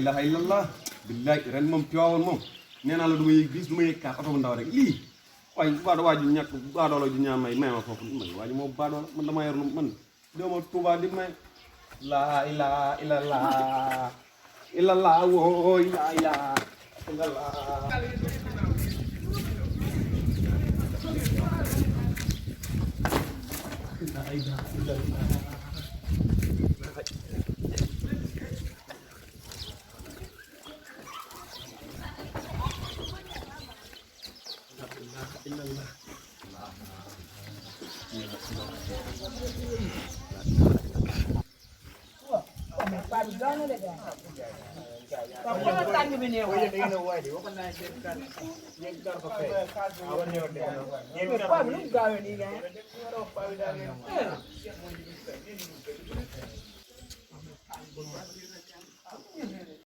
ilaha illallah billahi ren moom Tiwaawoon moom nee naa la du ma yëg bis du ma yëg kaar oto bu ndaw rek lii waaye baado waa ji ñàkk baadoola ju ñaa may ma foofu may waa ji moom baadoola man dama yor lu man doo ma Tuubaa di may laa ilaha illallah illallah wooy laa ilaha illallah